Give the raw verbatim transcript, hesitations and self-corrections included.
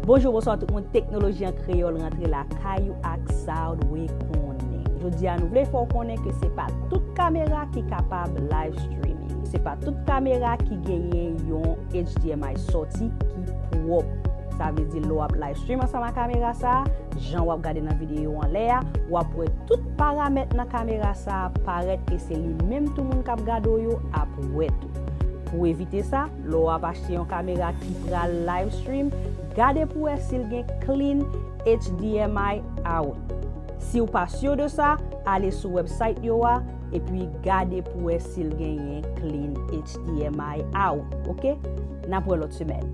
Bonjou, bonswa tout moun, Teknoloji an Kreyòl rantre lakay ou ak sa w dwe konnen. Jodi a nou vle fè w konnen ke se pa tout kamera ki kapab live streaming. Se pa tout kamera ki genyen yon H D M I sòti ki pwòp. Sa vle di lè w ap live stream ansanm ak kamera sa a, jan w ap gade nan videyo anlè a, w ap wè tout paramèt nan kamera sa a parèt e se li menm tou moun k ap gade w yo ap wè tou. Pou evite sa, lè w ap achte yon kamera ki pral live stream, gade pou wè si l gen clean H D M I out. Si w pa si de sa, ale sou website yo a epi gade pou wè si l genyen clean H D M I out, oke? N ap wè lòt semèn.